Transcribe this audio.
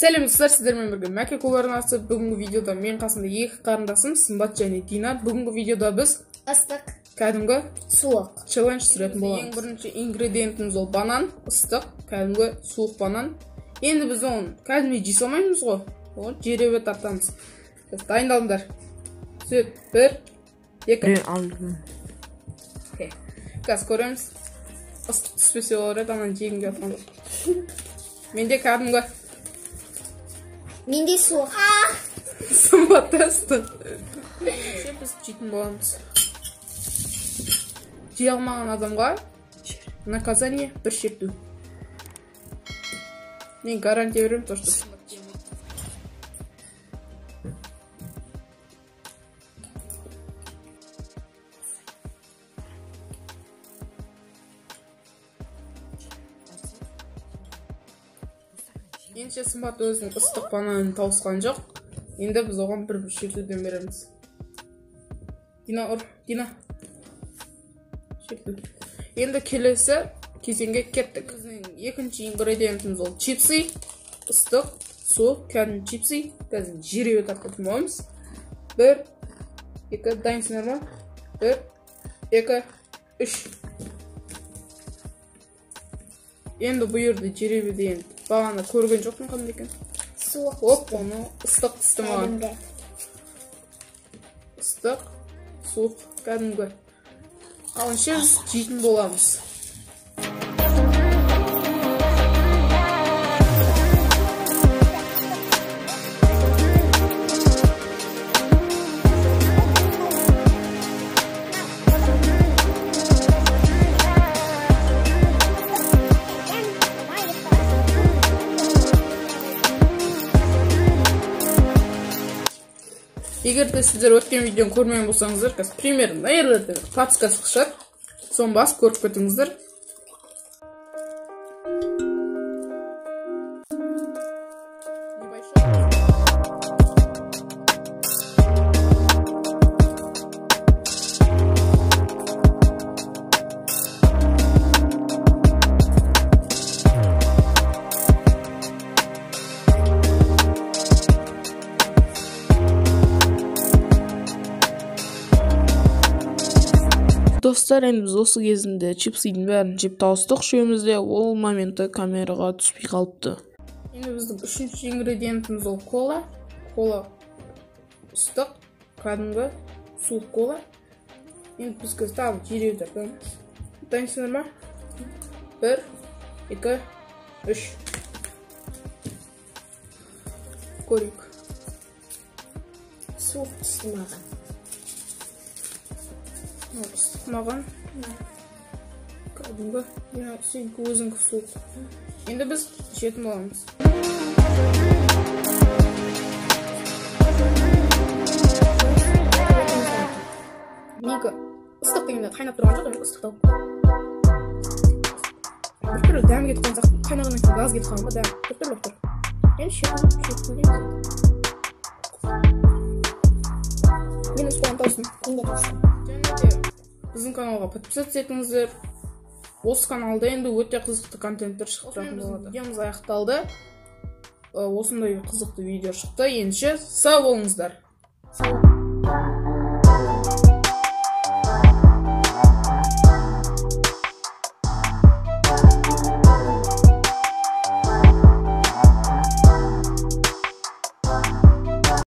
Сәлем достар, сіздермен бірге Мәке Клуб арнасы. Бүгінгі видеода мен қасымда екі қарындасым Сымбат және Дина. Бүгінгі видеода біз ыстық, кәдімгі суық челлендж түсіретін боламыз. Ең бірінші ингредиентіміз ол банан, ыстық, кәдімгі суық банан. Енді біз оны кәдімгідей жей салмаймыз ғой, оны жеребе тартамыз. Дайындалыңдар. Сүт, 1, 2. Мен алдым. Қазір көреміз. Ыстық түспесе болар еді, ананы жегім келіп жатқан. Менде кәдімгі. Менде суық. Сымбатта ыстық. Біз жейтін боламыз. Жей алмаған адамға наказание бір шерту. Мен гарантия беремін, то что Сымбат жемейді. Ендеше Сымбат өзінің ыстық бананын тауысқан жоқ. Енді біз оған бір шертуден береміз. Дина, ұр, Дина. Шерту. Енді келесі кезеңге кеттік. Біздің екінші ингредиентіміз ол чипсы. Ыстық, суық, кәдімгі чипсы. Қазір жеребе тартатын боламыз. 1, 2, дайынсыңдар ма? 1, 2, 3. Енді бұл жерде жеребе деген бағана көрген жоқпын қандай екен. Суық. Оп, оны ыстық түсті маған. Кәдімгі. Ыстық, суық, кәдімгі. Ал ендеше біз жейтін боламыз. Егер де сіздер өткен видеоны көрмеген болсаңыздар, қазір примерно мына жерлерде бір подсказка шығады. Соны басып көріп кетіңіздер. Достар, енді біз осы кезінде чипсидің бәрін жеп тауыстық үшеуміз де, ол моменті камераға түспей қалыпты. Енді біздің үшінші ингредиентіміз ол кола. Кола ыстық, кәдімгі суық кола. Енді біз қазір тағы жеребе тартамыз. Дайынсыңдар ма? 1, 2, 3. Көрейік. Суық түсті маған. Ыстық маған. Кәдімгі, сенікі өзіңкі суық. Енді біз ішетін боламыз. Менікі ыстық дегенде қайнап тұрған жоқ, енді ыстықтау. Біртүрлі дәм кетіп қалған сияқты, қайнағаннан кейін газ кетіп қалған ба, дәм біртүрлі болып тұр. Енді ішіп көреміз. Мен өз қолым таустым. Мен де таустым. Біздің каналға подписаться етіңіздер. Осы каналда енді өте қызықты контенттер шығып тұратын болады. Видеомыз аяқталды. Осындай қызықты видео шықты. Ендеше сау болыңыздар. Сау.